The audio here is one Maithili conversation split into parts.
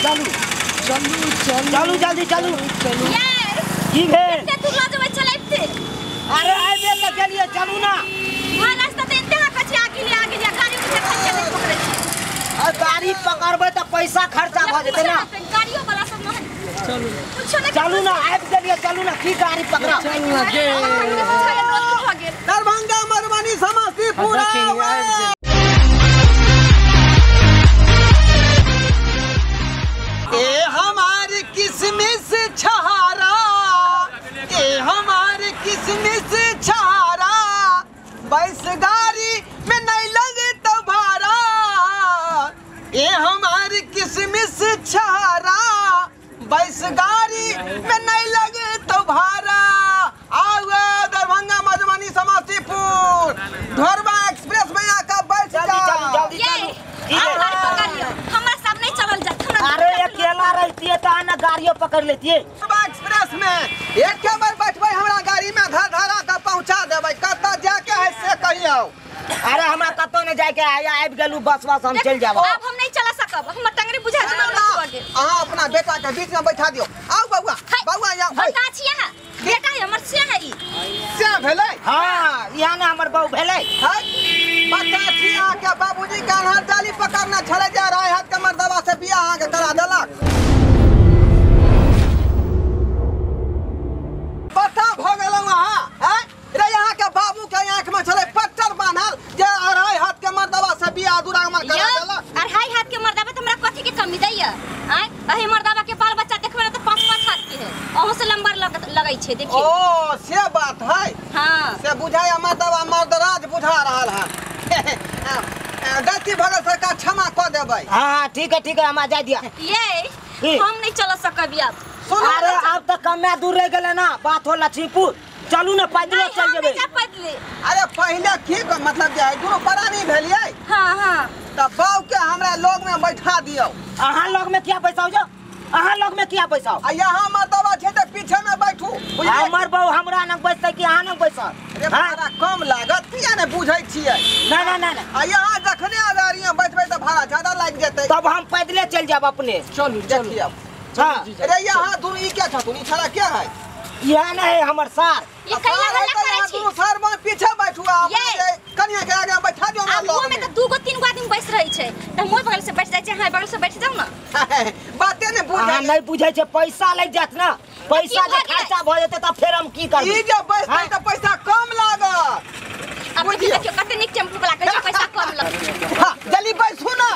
चलू चलू चलू चलू जल्दी चलू चलू। की भेल? कते दूर लऽ जेबै चलैते? अरे आबे तऽ गेलियै, चलू ना। हां रास्ता तऽ एते हा कछि आगे ले आगे जा, गाड़ी के खर्चा नहि पकड़ै छै। आ गाड़ी पकड़बै तऽ पैसा खर्चा भऽ जेतै ना। गाड़ियो वाला सब नहि। चलू चलू ना, आबि गेलियै, चलू ना। की गाड़ी पकड़ा? चलू ना गे। दरभंगा मधुबनी समस्तीपुर। ए हमारे किसमिस छहारा, ए हमारे किसमिस छहारा, बस गाड़ी में नहीं लगे तो भारा। ए हमारे किसमिस छहारा, बस गाड़ी में नहीं लगे तो भारा। आओ दरभंगा मधुबनी समस्तीपुर ढोरबा एक्सप्रेस में आकर बैठ जाओ। जल्दी चलू। हमरा सब नहीं चलल जात। अरे अकेला रहतिए त ना गाड़ियों पकड़ लेतिए। एक्सप्रेस में एक बार बैठबै हमरा गाड़ी में, धर धरा के पहुंचा देबै। कतऽ जाके है से कहियौ। अरे हमरा कतौ नहीं जाके आया, आबि गेलू बस बस हम चल जाब। अब हम नहीं चला सकब, हमर टंगरी बुझा देब। अहाँ अपना बेटा के बीच में बैठा दियौ। आउ बौआ, बौआ आउ। बता छी अहाँ बेटा है हमर, से है ई से भेलै। हां इहा ने हमर बहू भेलै। हां बच्चा छी अहाँ के बाबूजी कान्हा डाली पकड़ना छले जा रहा है, हाथ के मर्दवा से बियाह अहाँ के करा देलक। पता भ गेलौ अहाँ हैं रे? यहाँ के बाबू के आंख में छले पत्थर बान्हल जे अढ़ाई हाथ के मर्दवा से बियाह दुरागमन करा देलक। अढ़ाई हाथ के मर्दवा त हमरा कथी के कमी दैया? आय अही मर्दवा के बाल बच्चा देखबै न त 5-5 हाथ के है, अहूं से लंबर लगै छै। देखियो। ओ से बात है। हां से बुझाय मर्दवा मर्दराज बुझा रहल हन। गलती भगल सरकार क्षमा क देबै। हां ठीक है ठीक है, हमरा जाय दिया। ये हम नहीं चल सकब अब। अरे अब त कमे दूर रह गेलै ना, बात हो लक्ष्मीपुर। चलू ना पैदल चल जेबै। अरे पहले की मतलब जे है दुनू परानी भेलियै। हां हां त बाऊ के हमरा लोग में बैठा दियौ। अहाँ लोग में क्या पैसा हो जाओ? अहाँ लोग में क्या पैसा हो? आ यहाँ मर्दवा छै त पीछे में बैठू। हमर बहू हमरा नंग बैसतै कि अहाँ नंग बैसत? अरे भाड़ा कम लागत किया ने बुझै छियै? ना ना ना ना। आ यहाँ जखने गाड़ी में बैठबै त भाड़ा ज्यादा लागि जेतै। तब हम पैदले चल जाब अपने। चलू देखियौ। हां अरे यहाँ दूर ई क्या छथुन? ई छड़ा क्या है? यहाँ नहीं हमर सार। ये कैला हल्ला करै छी? दुनू सार में पीछे बैठू, आप कनिया के आगे बैठा दियौ। हमरा लोग में त 2 गो 3 गो आदमी बैस रहै छै त हम ओइ बगल से बैठ जाइ छै, अहाँ बगल से बैठ जाउ ना। बाते ने बुझै। अहाँ नहीं बुझै छै, पैसा लागि जात ना। पैसा जे खर्चा भ जेतै त फेर हम की करबै? ई जे बैसतै त पैसा कम लागत। अब देखियौ कते नीक टेम्पू वाला कहै छै पैसा कम लागत। हां जल्दी बैसू ना।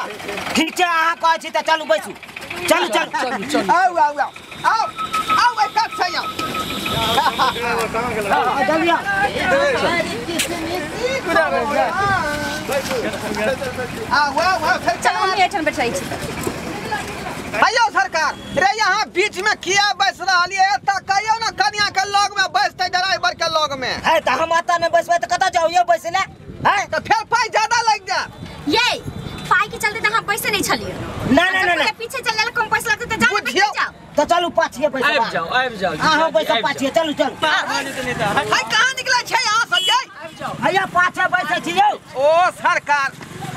ठीक छै अहाँ कहै छी त चलू बैसू। चलू चलू चलू। आउ आउ आउ आउ आउ बैठक छै आउ। जल्दी आउ। आउ आउ आउ। चलू हम एठाम बैठै छी। हैयौ सरकार रे यहाँ बीच में किया बैस रहलियै? एतऽ कहियौ ना कनिया के लग में बैसतै, ड्राइवर के लग में। है त हम एतऽ नहि बैसबै त कतऽ जाउ यौ बैसै ले? हैं त फेर पाइ ज्यादा लागि जायत। ये पाइ के चलते त हम पैसे नहीं छलियै। ना ना ना ना, पीछे चल लेल कम पैसा लगतै त जाउ बुझियौ। त चलू पाछिए बैसब। आबि जाउ आबि जाउ। अहाँ बैसब पाछिए। चलू चलू। है कहाँ निकलै छै अहाँ सब यै? हैया पाछे बैसै छी यौ। ओ सरकार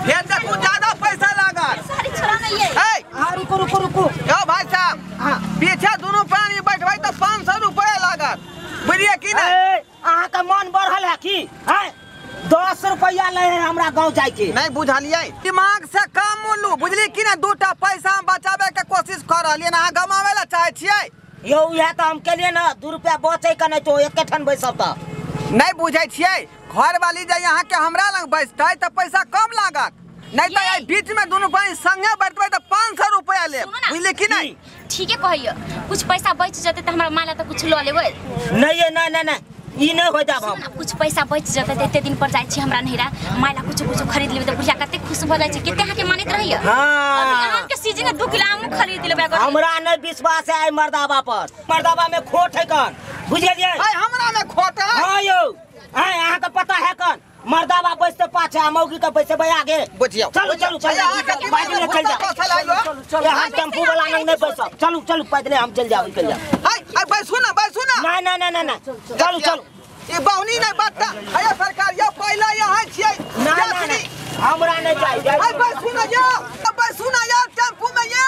फेर देखू ज्यादा पैसा लागत। सारी छोड़ा नहीं है। है हाँ रुकू रुकू रुकू। यौ भाई साहब हाँ पीछे दुनू प्राणी बैठबै त 500 रुपया लागत, बुझलियै की नहि? अहाँ के मन बढ़ल है की? हैं 10 रुपया ले है हमरा गांव जाय के। नहीं बुझलियै, दिमाग से काम लू, बुझलियै की नहि? दूटा पैसा बचाबै के कोशिश कर रहलियै ने, अहाँ गमाबै ला चाहै छियै? यौ इएह त हम केलियै ने, 2 रुपया बचै के नहि तो एकेठाम बैसब त। नहीं बुझै छियै, घरवाली जे यहाँ के हमरा लग बैसतै त पैसा कम लागत, नहीं त एहि बीच में दुनू बहिन संगे बैठबै त 500 रुपया लेब, बुझलियै की नहि? ठीके कहैयो, कुछ पैसा बच जेतै त हमरा माला त कुछ ल लेबै। नहीं नहीं नहीं नहीं, ई नहीं हो जाब। हम कुछ पैसा बच जेतै त एते दिन पर जाइ छी हमरा नहिरा, माला कुछ कुछ खरीद लेबै त बुढ़िया कते खुश भ जाइ छै। कते अहाँ के मानैत रहैया। हां आम के सीजन में 2 किलो आम खरीद लेबै। हमरा नहीं विश्वास है मर्दाबा पर, मर्दाबा में खोट है कन, बुझ गेलियै? हाय हमरा में खोट है। हां यौ, हां अहाँ के पता है कन मर्दाबा बैसते पाछे आ मौगी के बैसबै आगे। बुझियौ। चलू चलू चलू पैदले चल जाओ। यहाँ टेम्पू वाला नंग नहीं बैसब। चलू चलू पैदले हम चल जाओ निकल जाओ। हाय हाय बैसू ना बैसू ना। ना ना ना ना ना चलू चलू। ई बहुनी नहीं बत्ता। अरे सरकार यो पहला यहाँ छियै। ना ना ना हमरा नहीं चाहिए। हाय बैसू ना यो, बैसू ना यो टेम्पू में यो।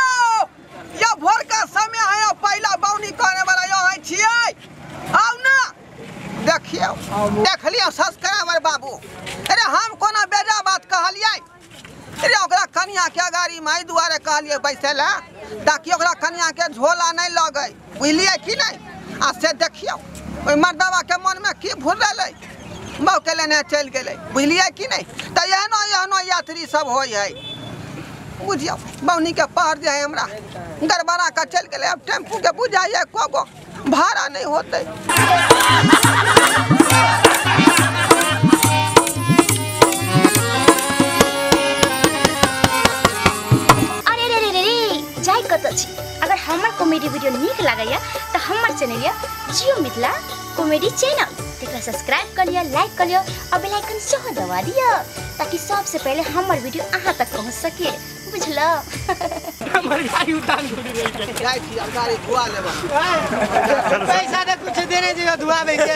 कहलियै बैसै लए ताकि ओकरा कनिया के झोला नहि लगै, बुझलियै कि नहि? आ से देखियौ ओहि मर्दबा के मनमे की भुरलै, बहु के लेने चलि गेलै, बुझलियै कि नहि? तऽ एहनो एहनो यात्री सब होइ है, बुझियौ। बौनी के पहर जे है हमरा गड़बड़ा के चलि गेलै। अब टेम्पू के बुझाइए को गो भाड़ा नहि होतै। अरे रे रे रे रे, जाय कतऽ छी? अगर हमर कॉमेडी वीडियो नीक लागैया तऽ हमर चैनल या जियो मिथिला कॉमेडी चैनल तेकरा सब्सक्राइब कर लिअ, लाइक कर लिअ और बेल आइकन सेहो दबा दिअ ताकि सबसे पहले हमर वीडियो अहाँ तक पहुँच सके, बुझलौ? हमर गाड़ी उतान घुरी रही। जाइ छी अब गाड़ी धुआ लेबै। पैसा दे कुछ देने दियो धुआबै के।